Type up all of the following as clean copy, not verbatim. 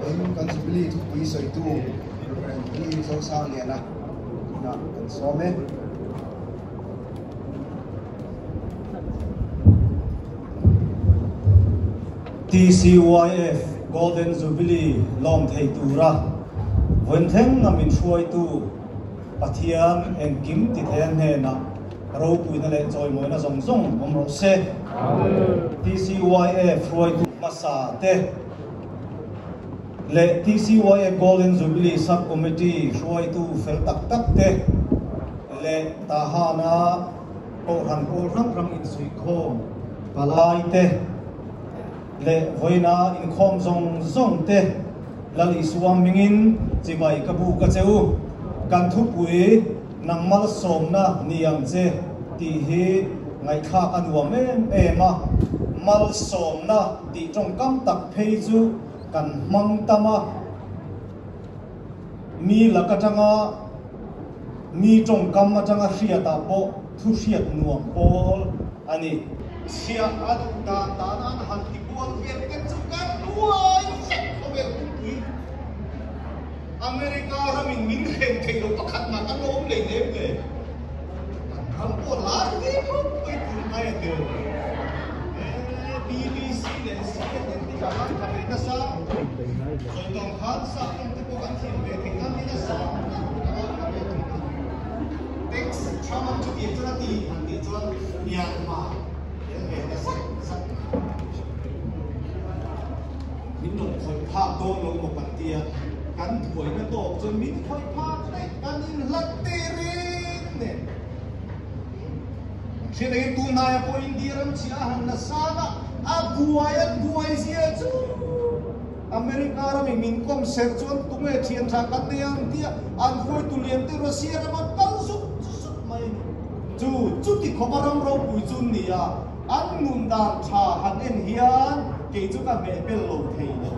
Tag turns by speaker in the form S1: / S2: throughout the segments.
S1: Vawiin kan Jubilee thupui sawitu Rev. P. Zosangliana tunah kan sawm e.
S2: TCYF Golden Jubilee lawm thei tura vawiin thleng a min hruaitu Pathian engkim ti thei a hnenah ropuina leh chawimawina zawng zawng awm rawh se. TCYF hruaitu hmasa te leh TCYF Golden Jubilee Sub Committee hruaitu fel tak tak te leh Tahana Kohhran pawl hrang hrang insuihkhawm palai te leh vawiina inkhawm zawng zawng te Lal Isua hmingin chibai ka bu ka che u. Kan thupui nang malsawmna ni ang che tih hi ngaihthlak a nuam em em a, malsawmna tih tawngkam tak phei chu kan hmang tam a, mi lak atanga mi tawngkam atanga hriatah pawh thu hriat nuam pawl a ni. Chhiah a duh dan dan an han ti kual vel te chu kan hnuai vek khawvel pumpuii. America ramin min hrem theih loh pakhat mah kan lo awm lei nem le. Kan ram pawh lar ve khawp mai tun mai a tel. Ee BBC leh CNN te kha kan tha ve nasa. Sawi tawng khan sap tawng te pawh kan thiam ve theih nan hi nasa tak kan tha ve thin a. Tax Trump an chutiang chuan a ti han tih chuan Myanmar tel ve ta zat zat mai. Min rawn khawih phak dawn lo maw kan tia, kan buaina tawk chuan min khawih phak daih kan inhlat teh reng nen. Kan hriat angin tunhnaia pawh India ram chhia a han la sang a, a buai a buai zia chu America ramin min kawm serh chuan tunge thian tha kan nei ang tia an hruaitu lian te Russia rama kal zut zut mai a ni. Chu chuti khawpa ram ropui chu ni a, an nun dan tha han en hian kei chu ka hmeh bel lo thei lo.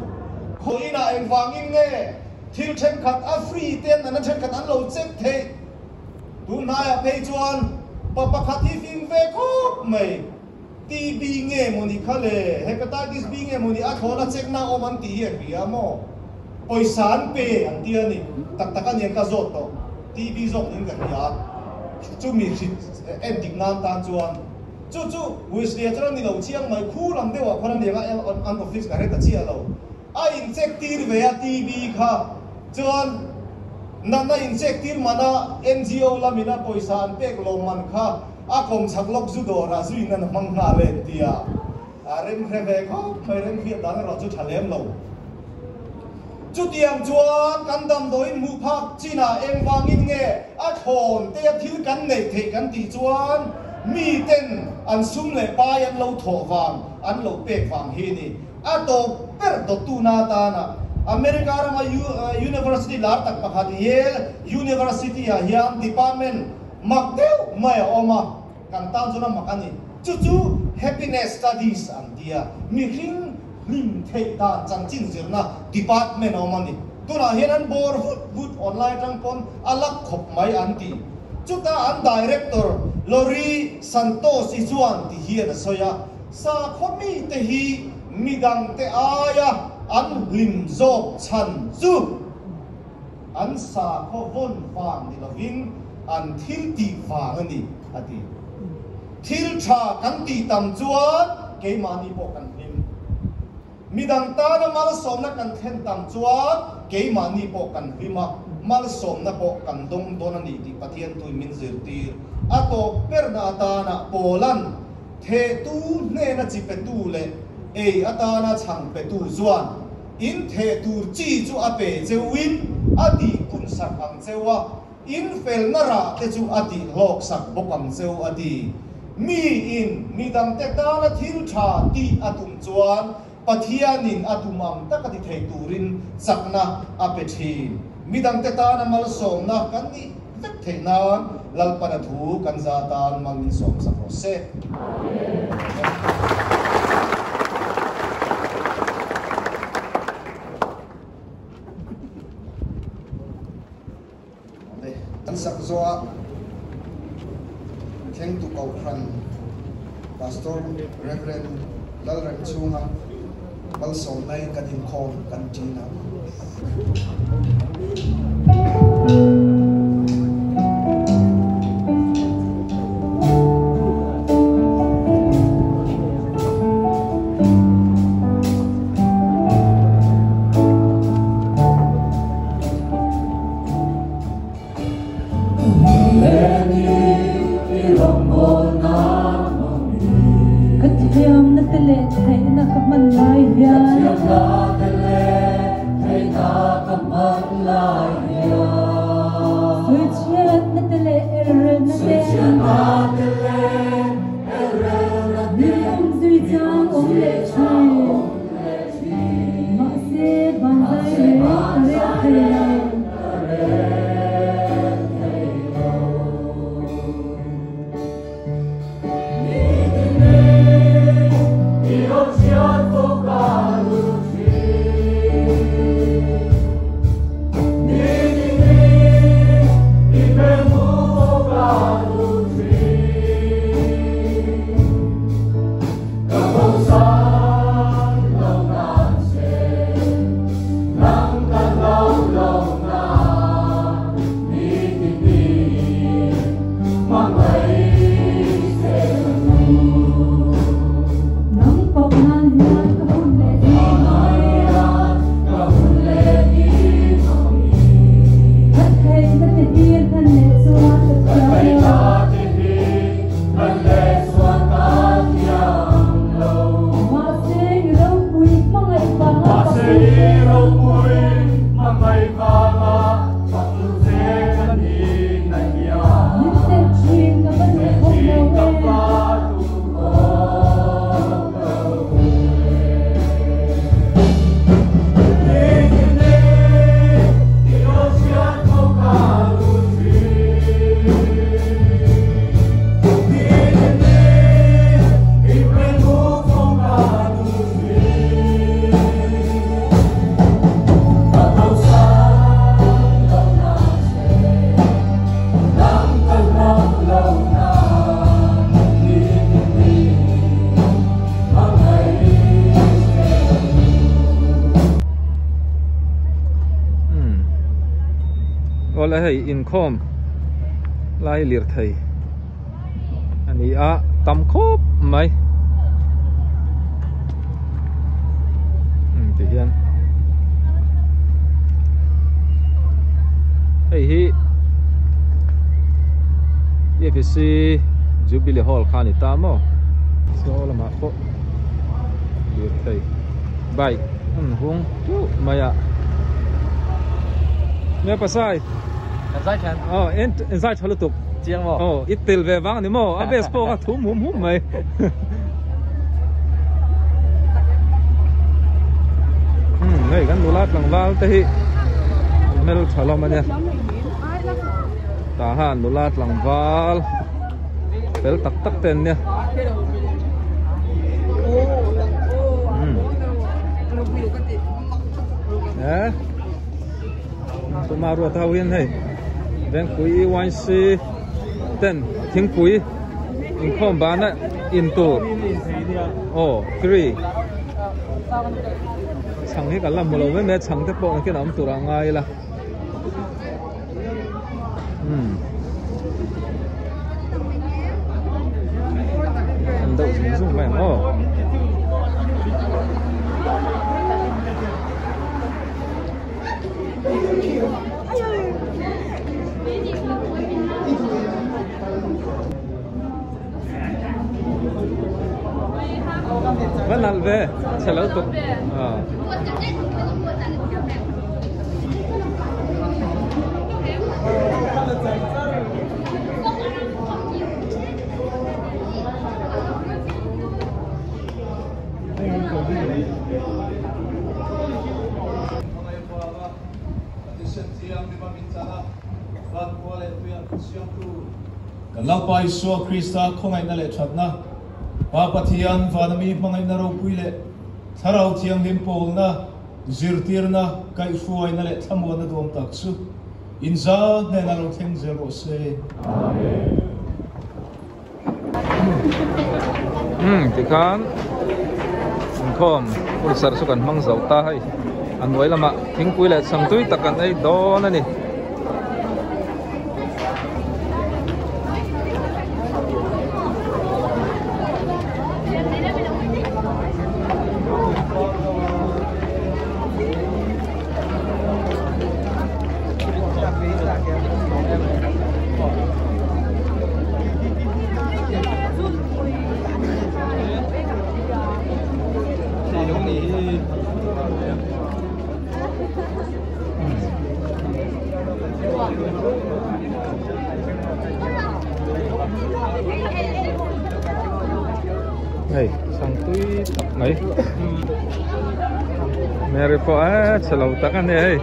S2: Khawiinah engvangin nge thil thenkhat a free te an nana thenkhat an lo check theih? Tunhnaiah phei chuan pa pakhat hi fing ve khawp mai. TB nge maw ni kha le? Hepatitis B nge maw ni? A thlawna check na awm an tih hi a hria maw? Pawisa an pe an ti a ni. Tak tak a niang ka zawt tawh. TB zawk niin ka hria. Chumi hrit en dik nan tan chuan chu chu Wesley-a chuan a ni lo chiang mai. Khu lam deuhah khuan a niang a an office ka hre ta chiah lo. A in check tir ve a TB kha chuan natna in check tir mana NGO lamina pawisa an pek lawm man kha A kawm chhak lawk zu dawrah zu in an hmang nghal e tia a rem hre ve khawp mai, rem hriat dan erawh chu tha lem lo. Chutiang chuan kan damdawiin hmuh phak chinah engvangin nge a thlawn te a thil kan neih theih kan tih chuan miten an sum leh pai an lo thawh vang, an lo pek vang hi ni. A tawp ber dawttu na atana America rama University lar tak pakhat Yale University-ah hian department Mak deuh mai a awm a, kan tan chuan a mak a ni. Chu chu Happiness Studies an ti a, mihring hlim theih dan chanchin zirna department a awm a ni. Tunah hian an bawr vut vut online atang pawn a lak khawp mai an ti. Chuta an director Lori Santos-i chuan ti hian a sawi a, Sakhaw mite hi midangte aia an hlim zawk chhan chu, An sakhaw vawn vang ni lovin an thil tih vang a ni, a ti. Thil tha kan tih tam chuan keimahni pawh kan hlim. Midang tana malsawmna kan thlen tam chuan keimahni pawh kan hlim a, malsawmna pawh kan dawng dawn a ni tih Pathian tuin min zirtir. A tawp berna atana Paula'n thehtu hnena chi petu leh ei atana chhang petu chuan In theh tur chi chu a pe cheuin a tih pun sak ang cheu a, in felna rah te chu a tih hlawk sak bawk ang cheu a ti. Mi in midangte tana thil tha tih a tum chuan Pathianin a tum ang taka ti thei turin chakna a pe thin. Midangte tana malsawmna kan nih vek theih nan Lalpana thu kan za tan mal min sawm sak rawh se.
S1: An sak zawhah thlengtu Kohhran Pastor Rev. Lalremchhunga. Malsawmna in kan inkhawm kan ṭin ang.
S3: Ka thiamna te leh theihna ka hman lai hian. Sawichhiatna te leh elrelna te. Mi awmzui chang awm leh thin. Mahse, vanzai reng ka rel thei lo. Nang pawh nan hian ka hun leh ni Ka theihna te hi hman leh chuan ka thiam lo. Mahse i ropui hmangaih vanga pakhat che ka ni a. Min chelh thin ka va duh khawp lo e.
S4: Awle hei inkhawm lai lirthei a ni a tam khawp mai ti hian hei hi EFC Jubilee Hall kha a ni ta maw saw lamah pawh lirthei bike an hung tuh mai a nia pasai. Aw en en zai tha lutuk.
S5: Chiang maw?
S4: Aw i tel ve vang a ni maw? A base pawh kha thum hum hum mai. Hmm hei kan nula tlangval te hi an hmel tha hlawm a nia. Tah han nula tlangval fel tak tak te an nia. Hmm. Eh. Tuma ruat ho hian hei Vengpui EYC ten thingpui inkhawm bana in tur aw three chhang hi kan la hmu lo mai mai a chhang te pawh nakin a awm tur ah ngai ila umm an deuh zung zung mai ang aw. Va nalh ve chhe lo tuk
S2: Kan Lalpa Isua Krista khawngaihna leh thatna, Pa Pathian vana mi hmangaihna ropui leh Thlarau Thianghlim pawlna, zirtirna, kaihhruaina leh thlamuanna duam tak chu inzal hnenah lo thleng zel rawh se. Amen.
S4: Umm tikhan Inkhawm hun serh chu kan hmang zo ta hei a hnuai lamah thingpui leh chhang tui tak kan ei dawn a ni. Hei chhang tui tak mai Mary pawh a chhe lo tak a ni hei.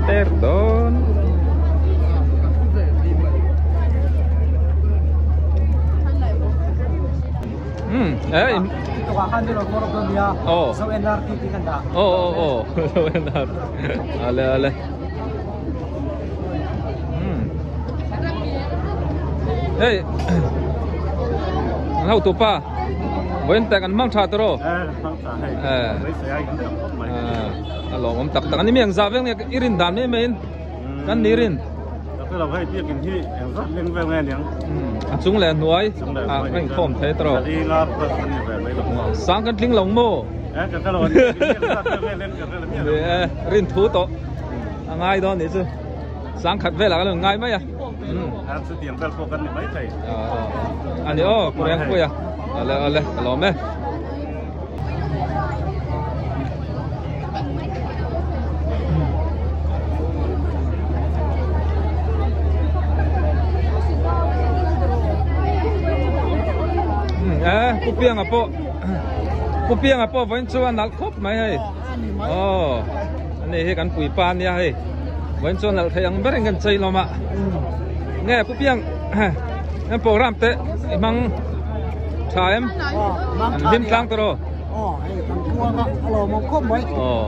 S4: Ter dawn. Hmm, eh. Oh. Oh, oh, oh. So NRT. Ale, ale. Hey. An ho tupa. Vawiin tak an hmang tha tawh rawh. Eh. A lawmawm tak tak. Ani mi ang zah vek nge i rin dan mai maiin kan ni rin. A chung leh a hnuai ah ka inkhawm thei tawh rawh. Sang kan tling lo maw? Rin thu tawh a ngai dawn nih chu. Sangkhat velah kan rawn ngai mai a.
S5: Chutiang vel pawh kan ni mai thei.
S4: A ni aw, Pu Rengpuia. Ale ale, ka lawm e. Eh, Pu Pianga pawh Pu Pianga pawh vawiin chu a nalh khawp mai hei. Aw, ani hi kan puipa ania hei. Vawiin chuan nalh thei ang berin kan chei lawm a. Nge Pu Piang em program te i hmang tha em? An hlim tlang tawh rawh.
S1: Aw, hei kan kuang a, a lawmawm khawp mai.
S4: Aw.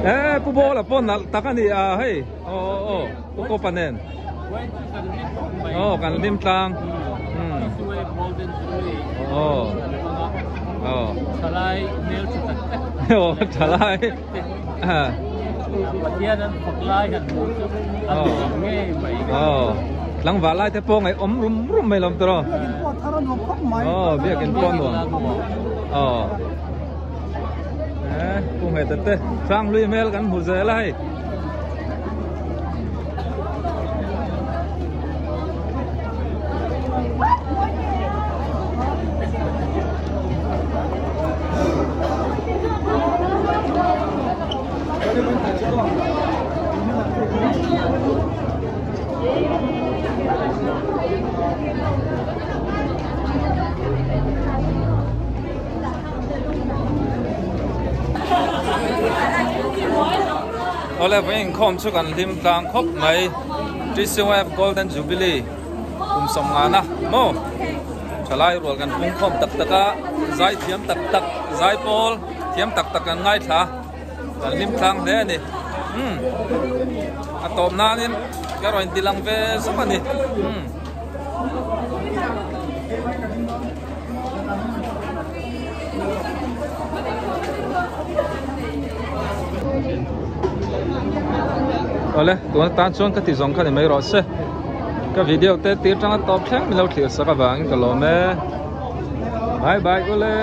S4: Eh, Pu Bawla pawh nalh tak a ni a hei. Aw aw aw, Pu Kawpa nen. Aw, kan hlim tlang. Aw. Aw.
S6: Thalai hmel tha tak tak.
S4: Aw, thalai.
S6: Pathian an fak lai han hmuh chu a nuam ngei mai.
S4: Aw. Tlangval lai te pawh ngaih awm rum rum mai lawm tawh.
S1: Biakin pawh thar a nuam khawp mai.
S4: Aw, biakin pawh nuam. Aw. Eh, Pu Hmeta te Hranghlui hmel kan hmu zel a hei. Awle vawiin inkhawm chu kan hlim tlang khawp mai TCYF Golden Jubilee kum sawmngana maw thalai rual kan pung khawm tak tak a zai thiam tak tak zai pawl thiam tak tak kan ngaithla kan hlim tlang hle a ni umm a tawp nanin ka rawn ti lang ve zawk a ni umm. Awle tuna tan chuan ka ti zawng kha ni mai rawh se ka video te tir tanga tawp thleng min lo thlir sak avangin ka lawm e bye bye ule.